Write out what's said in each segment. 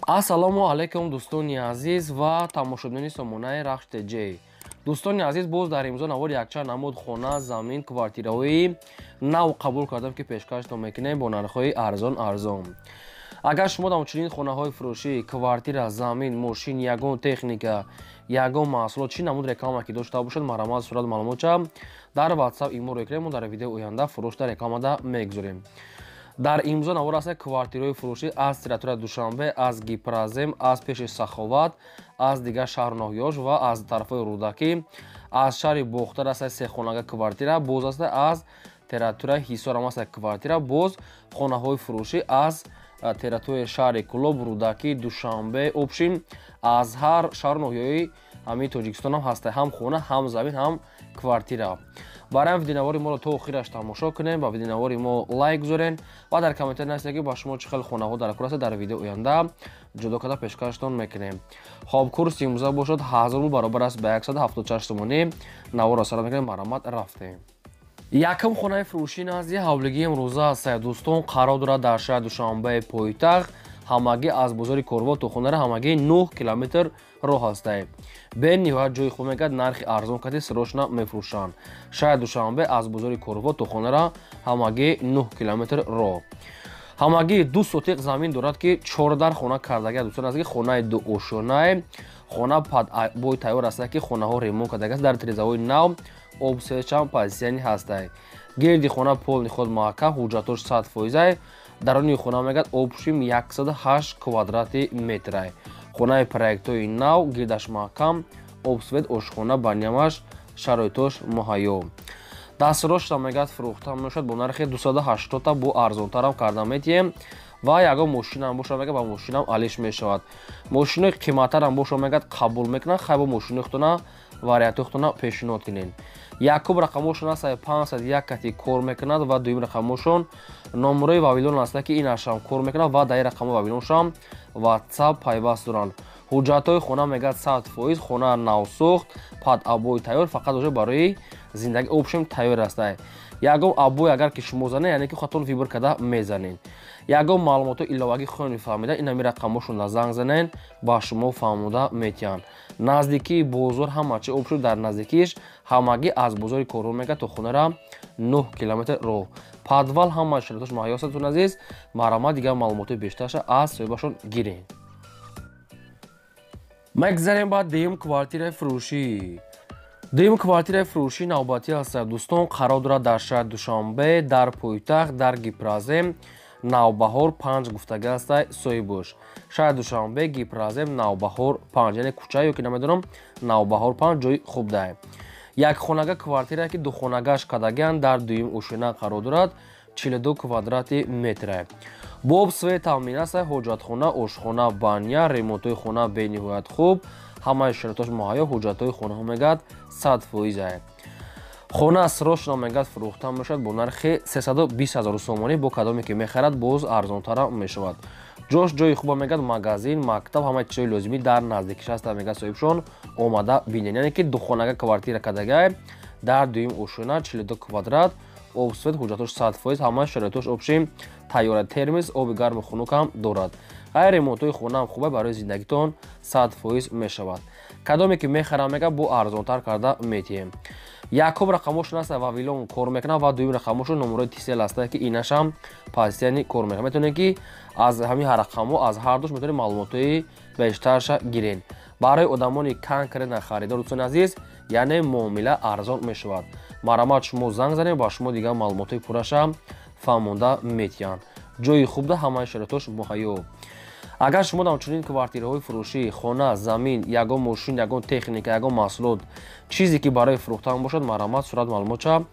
Ассалому алайкум, дӯстони азиз ва тамошобинони сомонаи Рахш ТЖ. Дӯстони азиз, боз дар имзо навори якчанд намуд хона, замин, квартираҳои нав қабул кардам, ки пешкаштон мекунем бо нархҳои арзон арзон. Агар шумо ҳамчунин хонаҳои фурӯшӣ, квартира, замин, мошин, ягон техника, ягон маҳсулот, чӣ намуд реклама ки дошта бошад, марҳамат, сурат маълумотча дар WhatsApp иморо кунем, мо дар видеои оянда фурӯшда рекламада мегузорем. Дар имзо навор аст квартираҳои фурӯшӣ аз территорияи Душанбе, аз Гипрозем, аз пеши Саховат, аз дигар шаҳру ноҳияҳош ва аз тарафҳои Рӯдакӣ, аз шаҳри Бохтар аст сехонага квартира, боз аст аз территорияи Ҳисорам аст квартира, боз хонаҳои фурӯшӣ аз территорияи шаҳри Кӯлоб, Рӯдакӣ, Душанбе, общем аз ҳар шаҳру ноҳияҳои ҳамин Тоҷикистон ҳам ҳаста, ҳам хона, ҳам замин, ҳам квартира. Барои ҳам видеонавори моро то охираш тамошо кунем, ба видеонавори мо лайк гузорен ва дар комментария нависед, ки ба шумо чӣ хел хонаҳо дар кор аст, дар видео оянда ҷудо карда пешкаштон мекунем. Хоб, курси имрӯза бошад 1000 рубл, баробар аст ба 176 сомонӣ. Наворро сара мекунем, марҳамат, рафтем. Якум хонаи фурӯшӣ назди ҳавлигии имрӯза аст, дӯстон, қарор дорад дар шаҳри Душанбеи пойтахт. Ҳамагӣ аз бозори Корво то хонара ҳамагӣ 9 километр роҳ ҳастае. Бениҳоят ҷои хуб мегӯяд, нархи арзон кати срочно мефурӯшанд. Шаҳри Душанбе аз бозори Корво то хонара ҳамагӣ 9 километр роҳ. Ҳамагӣ 2 сотиқ замин дорад, ки чордар хона кардагӣ, дӯстон, аст, ки хонаи дуошёнае, хона бой тайёр аст, ки хонаҳо ремонт кардагӣ аст, дар тирезаҳои нав, об сечам позитсияни ҳастай. Гирди хона полный худ маҳкам, ҳуҷҷатош 100%. Даруни хона мегӯяд общем 108 квадрати метрай. Хонаи проектҳои нав, гирдаш маҳкам, об, свет, ошхона, банямаш шароитош муҳайё. Дастрошта мегӯяд фурӯхта мешавад бо нархи 280-та, бо арзонтарам карда метиҳем ва ягон мошинам боша, мегӯяд, ба мошинам алиш мешавад. Мошинои қиматтарам боша, мегӯяд, қабул мекунанд, хай бо мошинои худтона вариантҳои худтона пешниҳод кунед. Якум рақамошон аст 501 кати кор мекунад ва дуюм рақамошон номерои Вавилон аст, ки инашам кор мекунад ва дар рақами Вавилоншам WhatsApp пайваст доранд. Ҳуҷҷатҳои хона мегӯяд 100%, хона навсохт, под обои тайёр, фақат уже барои зиндагӣ общем тайёр аст. Ягон обой агар ки шумо занед, яъне ки худтон выбор карда мезанед. Ягон маълумотҳои иловагӣ хоҳед фаҳмида, ин ҳами рақамошонда занг занед, ба шумо фаҳмода метиҳанд. Наздикии бозор ҳама чи общем дар наздикиш, ҳамагӣ аз бозори Корвон мегӯяд то хонара 9 километр роҳ. Подвал ҳама шароитош муҳайё аст, дӯстони азиз, марҳамат, дигар маълумотҳои бештарша аз соҳибашон гиред. Мегзарем ба дуюм квартираи фурӯшӣ. Дуюм квартираи фурӯшӣ навбатӣ аст, дӯстон, қарор дорад дар шаҳри Душанбе, дар пойтахт, дар Гипрозем, Навбаҳор 5 гуфтага аст соҳибош. Шаҳри Душанбе, Гипрозем, Навбаҳор 5, яъне кӯча ё ки намедонам, Навбаҳор 5 ҷои хуб дае. Як хонага квартира, ки духонагаш кардагианд, дар дуюм ошёна қарор дорад, 42 квадрати метре. Бо об свет таъмин аст, ҳоҷатхона, ошхона, баня, ремонтҳои хона бениҳоят хуб, ҳамаи шароитош муҳайё, ҳуҷҷатҳои хонаҳо мегӯяд 100%. Хона срочно мегӯяд фурӯхта мешавад бо нархи 320 ҳазору сомонӣ, бо кадоме ки мехарад, боз арзонтара мешавад. Ҷош ҷои хуба мегӯяд, магазин, мактаб, ҳамаи чизҳои лозимӣ дар наздикиш аст, мегӯяд соҳибшон, омада бинед. Яъне ки духонага квартира кардагай дар дуюм ошёна, 42 квадрат, об, свет, ҳуҷҷатош 100%, ҳамаи шароитош общем тайёра, термос, оби гарму хунук ҳам дорад. Ғайр ремонтҳои хонаам хуба, барои зиндагитон 100% мешавад. Кадоме ки мехарам, мегӯяд, бо арзонтар карда метиҳем. Якум рақамошон аст Вавилон кор мекунад ва дуюм рақамошон номерои Тисел аст, ки инашам постоянно кор мекунад. Метавонед, ки аз ҳамин рақамҳо, аз ҳар душ метавонед маълумотҳои бештарша гиред. Барои одамони конкретно харидор, дӯстони азиз, яъне муомила арзон мешавад. Марҳамат, шумо занг занед, ба шумо дигар маълумотҳои пурраша фаҳмонда метиҳанд. Ҷои хубда, ҳамаи шароитош муҳайё. Агар шумо ҳамчунин квартираҳои фурӯшӣ, хона, замин, ягон мошин, ягон техника, ягон маҳсулот, чизе ки барои фурӯхтан бошад, марҳамат, сурат маълумотча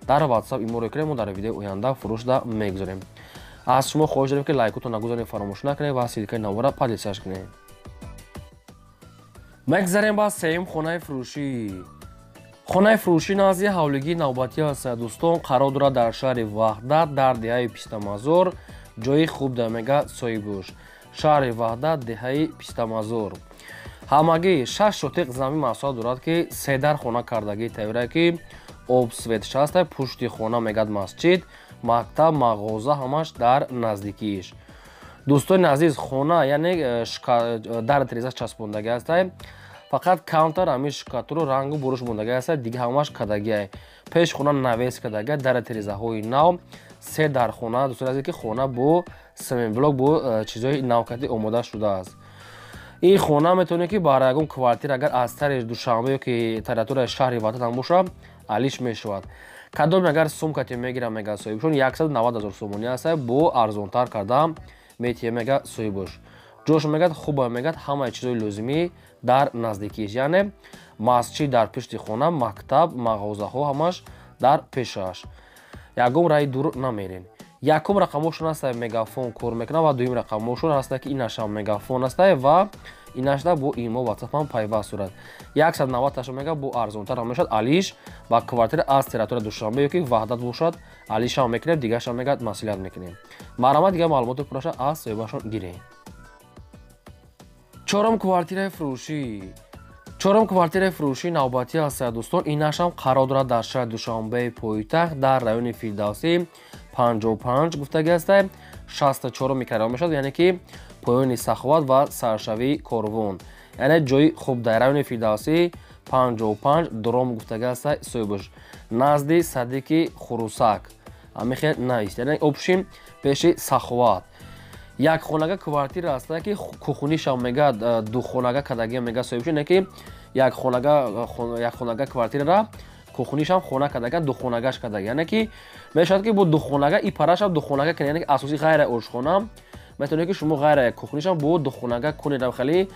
дар WhatsApp иморо кунед, мо дар видеои оянда фурӯшда мегузорем. Аз шумо хоҳиш дорем, ки лайкотон нагузоред, фаромӯш накунед ва ссылкаи навора поделиться кунед. Мегзарем ба сеюм хонаи фурӯшӣ. Хонаи фурӯшӣ назди ҳавлигии навбатӣ аст, дӯстон, қарор дорад дар шаҳри Ваҳдат, дар деҳаи Пистамазор, ҷои хуб да мегӯяд соҳибош. Шаҳри Ваҳдат, деҳаи Пистамазор. Ҳамагӣ 6 сотиқ замин масоҳат дорад, ки седар хона кардагии тайёра, ки об, свет шаста, пушти хона мегӯяд масҷид, мактаб, мағоза ҳамаш дар наздикииш. Дӯстони азиз, хона яъне дар тиреза часпондагӣ ҳастай, фақат камтар ҳамин штукатуру рангу буруш мондагӣ ҳастай, дига ҳамаш кадагиай. Пеш хона навес кадагиай, дар тирезаҳои нав, се дар хона. Дӯстони азиз, ки хона бо семенблок, бо чизҳои навкатӣ омода шудааст. Ин хона метавонед, ки бар ягон квартира, агар аз тари Душанбе ё ки территорияи шаҳри Ваҳдат ҳам бошад, алиш мешавад. Кадоме агар сумкате мегирам, мега соҳибшон, 190 000 сомонӣ ҳаста, бо арзонтар карда метиҳем, мега соҳибош. Ҷош мегад хуба, мегад ҳамаи чизҳои лозимӣ дар наздикиш, яъне масҷид дар пишти хона, мактаб, мағозаҳо ҳамаш дар пешаш, ягон раи дур намерен. Якум рақамошон ҳаста, мегафон кор мекунад, ва дуюм рақамошон ҳаста, ки инашам мегафон аста ва инашда бо имо, ватсапам пайваст сурат. 190 мега бо арзонтар мешавад. Алиш ба квартира аз территория Душанбе ёки Ваҳдат бошад, алишам мекунем, дигаршам мегад маслиҳат мекунем. Марҳамат, дигар маълумоти пурраша аз соҳибашон гирем. Чорум квартираи фурӯшӣ. Чорум квартираи фурӯшӣ навбатӣ ҳаст, дӯстон. Инашам қарор дорад дар шаҳри Душанбеи пойтахт, дар райони Фирдавсӣ 55 гуфтагӣ ҳаста, 64 микрорайон мешавад, яъне ки поёни Саховат ва саршавии Корвон, яъне ҷои хуб дар райони Фирдавсӣ 55 дром гуфтагӣ ҳаста соҳибаш, назди садики Хурусак ҳамин хел навист, яъне общим пеши Саховат. Як хонага квартира ҳаста, ки кухнишам мегад духонага кадагия, мега соҳибш, не ки як хонага квартирара кухнишам хона кадага, духонагаш кадага, яъне ки мешавад, ки бо духонага и парашам духонага кунед, яъне ки асоси ғайра ошхона метавонед, ки шумо ғайра кухнишам бо духонага кунед, хеле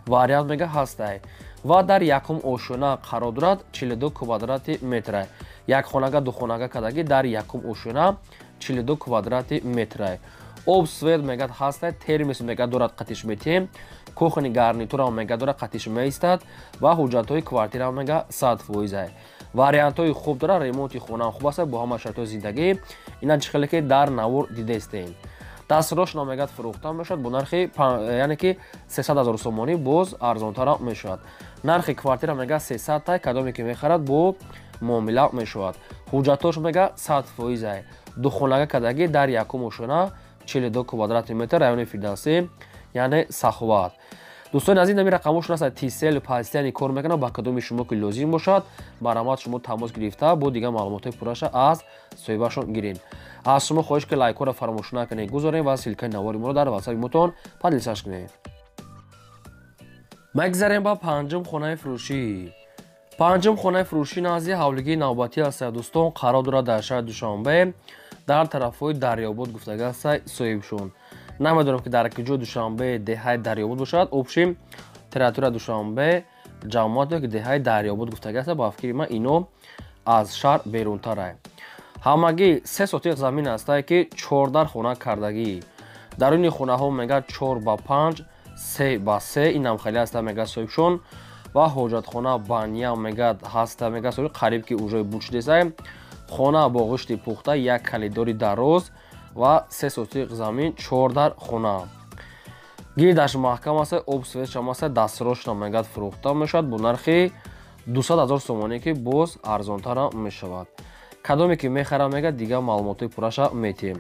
вариант мега ҳастай. Ва дар якум ошёна қарор дорад, 42 квадрати метра. Як хонага духонага кадаги дар якум ошёна, 42 квадрати метра. Об, свет мегад ҳастай, термос мегад дорад, қатиш метиҳем, кухни гарнитурам мега дорад, қатиш меистад, ва ҳуҷҷатҳои квартирам мега 100%. Вариантҳои хуб дорад, ремонти хонаам хуб аст, бо ҳама шартҳои зиндагӣ. Ина чӣ хеле ки дар навор дидаистем. Дастрошно мегад фурӯхта мешавад бо нархи, яъне ки 300 000 сомонӣ, боз арзонтарам мешавад. Нархи квартира мега 300 тай, кадоме ки мехарад, бо муомила мешавад. Ҳуҷҷатҳош мега 100%. Духонага кадагӣ дар якум ошёна, 42 квадрати метр, райони Фирдавсӣ, яъне Саховат. Дӯстони азиз, нами рақамошон аст, Тисел пастияни кор мекунад. Ба кадоми шумо ки лозим бошад, марҳамат, шумо тамос гирифта, бо дигар маълумотҳои пурраша аз соҳибашон гиред. Аз шумо хоҳиш, ки лайкҳоро фаромӯш накунед, гузоред ва ссылкаи навори моро дар ватсапи мотон поделиться кунед. Мегзарем ба панҷум хонаи фурӯшӣ. Панҷум хонаи фурӯшӣ назди ҳавлигии навбатӣ аст, дӯстон, қарор дорад дар шаҳри Душанбе, дар тарафҳои Дарёбод гуфтага аст соҳибшон. Намедонам, ки дар куҷои Душанбе деҳаи Дарёбод бошад, общим территория Душанбе ҷамоат ки деҳаи Дарёбод гуфтага аст, ба фикри ман ино аз шаҳр берунтарай. Ҳамагӣ 3 сотиқ замин ҳастае, ки чордар хона кардагӣ. Даруни хонаҳо мега 4 ба 5, 3 ба 3, инам хеле ҳаста, мега соҳибшон. Ва ҳоҷатхона, баня мегад ҳаста, мега соҳиб, қариб ки уже бучдесай. Хона бо ғишти пухта, як калидори дароз ва 3 сотиқ замин, чордар хона. Гирдаш маҳкам аст, об, светшам аст. Дастрошна мегад фурӯхта мешавад бо нархи 200 000 сомонӣ, ки боз арзонтарам мешавад. Кадоме ки мехарам, мегад дигар маълумотҳои пурраша метиҳем.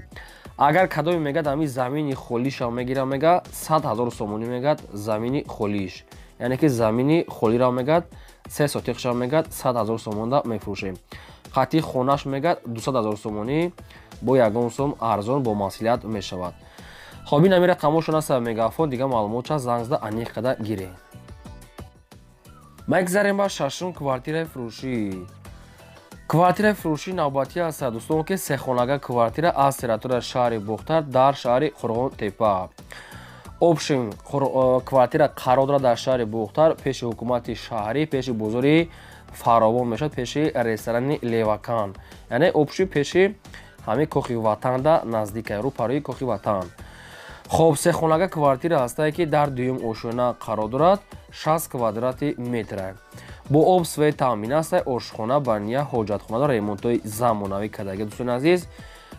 Агар кадоме мегад ҳамин замини холиша мегирам, мега 100 000 сомонӣ мегад замини холиш, яъне ки замини холиро мегад 3 сотиқша мегад 100 000 сомонда мефурӯшем. Қатъи хонаш мегад 200 000 сомонӣ, бо ягон сум арзон бо маслиҳат мешавад. Хоб, ин ами рақамошон аст, мегафон, дигар маълумотша занг зада аниқ када гирем. Мегзарем ба шашум квартираи фурӯшӣ. Квартираи фурӯшии навбатӣ аст, дӯстон, ки сехонага квартира аз территорияи шаҳри Бохтар, дар шаҳри Қурғон-Тепа. Общим квартира қарор дорад дар шаҳри Бохтар, пеши ҳукумати шаҳрӣ, пеши бозори Фаровон мешавад, пеши ресторани Левакан, яъне общий пеши ҳамин Кохи Ватанда наздика, рӯ парои Кохи Ватан. Хоб, сехонага квартира ҳастае, ки дар дуюм ошёна қарор дорад, 60 квадрати метра, бо об, свет таъмин аст, ошхона, баня, ҳоҷатхона, ремонтҳои замонавӣ кардагӣ, дӯстони азиз.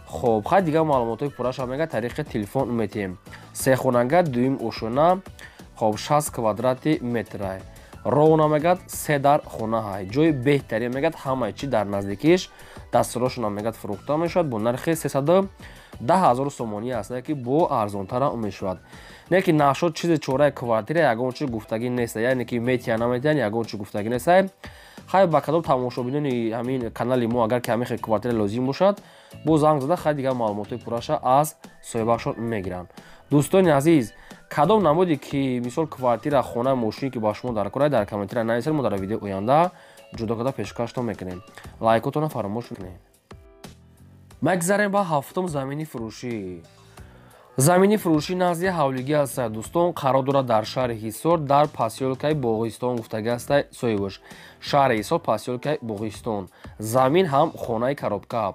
Хоб, хай, дигар маълумотҳои пурраша мега тариқи телефон метиҳем. Сехонага, дуюм ошёна, хоб, 60 квадрати метра, ровно мегад се дар хона ҳай, ҷои беҳтарин мегад, ҳамаи чи дар наздикиш. Дастурошона мегад фурӯхта мешавад бо нархи 350 10 000 сомонӣ аст, ки бо арзонтара мешавад. Не ки нашод чизи чораи квартира ягон чи гуфтагӣ нест, яъне ки метия наметиҳанд, ягон чи гуфтагӣ нест. Хай, ба кадом тамошобинони ҳамин канали мо агар ки ҳамин хел квартира лозим бошад, бо занг зада, хай, дигар маълумотҳои пурраша аз соҳибашон мегиранд. Дӯстони азиз, кадом намуде ки, мисол, квартира, хона, мошине ки ба шумо дар кора, дар комментария нависед, мо дар видеои оянда ҷудо карда пешкаштон мекунем. Лайкотонро фаромӯш накунед. Мегзарем ба ҳафтум замини фурӯшӣ. Замини фурӯшӣ назди ҳавлигӣ аст, дӯстон, қарор дорад дар шаҳри Ҳисор, дар посёлкаи Боғистон гуфтагӣ аст соҳибаш. Шаҳри Ҳисор, посёлкаи Боғистон. Замин ҳам хонаи коробка,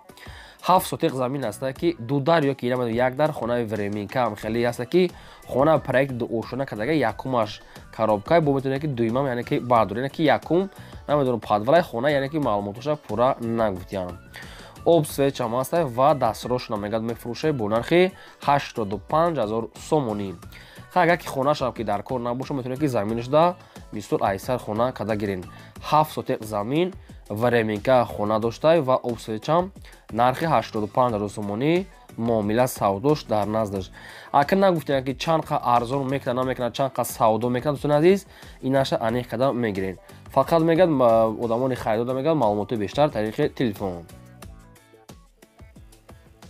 7 сотиқ замин аст, ки ду дар ё ки як дар, хонаи временка ҳам хеле аст, ки хона проект дуошона кардага. Якумаш коробка бо метавонед, ки дуюмам, яъне ки бардор, яъне ки якум намедонам подвалаи хона, яъне ки маълумотоша пурра нагуфтиям. Об, свет ҳам аст ва дастрошона мегӯяд, мефурӯшад бо нархи 85 000 сомонӣ. Агар ки хонашам ки дар кор набошад, метавонед, ки заминашда, мисол, айсар хона када гирен. 7 сотиқ замин, временка хона доштай ва об, свет ҳам, нархи 85 000 сомонӣ, муомила савдош дар наздаш. Ака нагуфтем, ки чанд қа арзон мекунад, намекунад, чанд қа савдо мекунад. Дӯстони азиз, инаша аниқ када мегирен. Фақат мегӯяд, одамони харидода мегӯяд, маълумоти бештар тариқи телефон.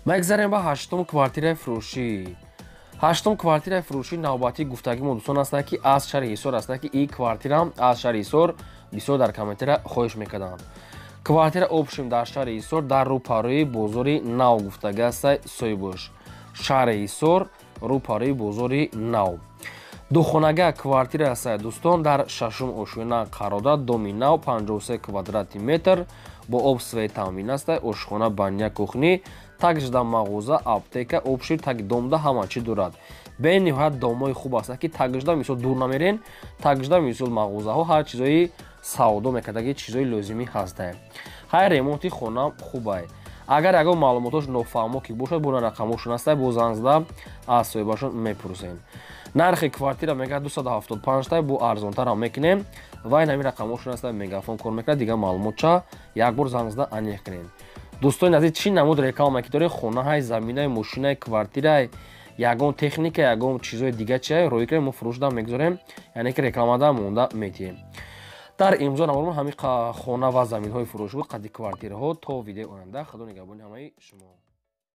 Мегзарем ба ҳаштум квартираи фурӯшӣ. Ҳаштум квартираи фурӯшӣ навбатии гуфтагимо, дӯстон, аст, ки аз шаҳри Ҳисор аст, ки ин квартира аз шаҳри Ҳисор бисёр дар комментария хоҳиш мекарданд. Квартира общем дар шаҳри Ҳисор, дар рӯпарӯи бозори нав гуфтагӣ аст соҳибош. Шаҳри Ҳисор, рӯпарӯи бозори нав, духонага квартира аст, дӯстон, дар шашум ошёна қарор дорад. Доми нав, 53 квадрати метр, бо об, свет таъмин аст, ошхона, баня, кухня, такжда мағоза, аптека, общий таги домда ҳама чӣ дорад. Бениҳоят домҳои хуб аст, ки такжда, мисол, дур намерен, такжда, мисол, мағозаҳо, ҳар чизои савдо мекардаги, чизои лозимӣ ҳастае. Ҳай, ремонти хона хубае. Агар ягон маълумотош нофаҳмо ки бошад, бо рақамошон аста, бо занг зада аз соҳибашон мепурсем. Нархи квартира мегӯяд 275 та, бо арзонтарам мекунем. Ва ин ҳамин рақамошон аста, мегафон кор мекунад. Дигар маълумотча як бор занг зада аниқ кунем. Дӯстони азиз, чӣ намуд реклама ки доред, хонаҳай, заминай, мошинай, квартирай, ягон техника, ягон чизои дига чиай, роӣ кунем, мо фурӯшда мегузорем, яъне ки рекламада монда метиҳем. Дар имзо навормо ҳамин хона ва заминҳои фурӯш буд қадди квартираҳо. То видеои оянда, худо нигаҳбони ҳамаи шумо.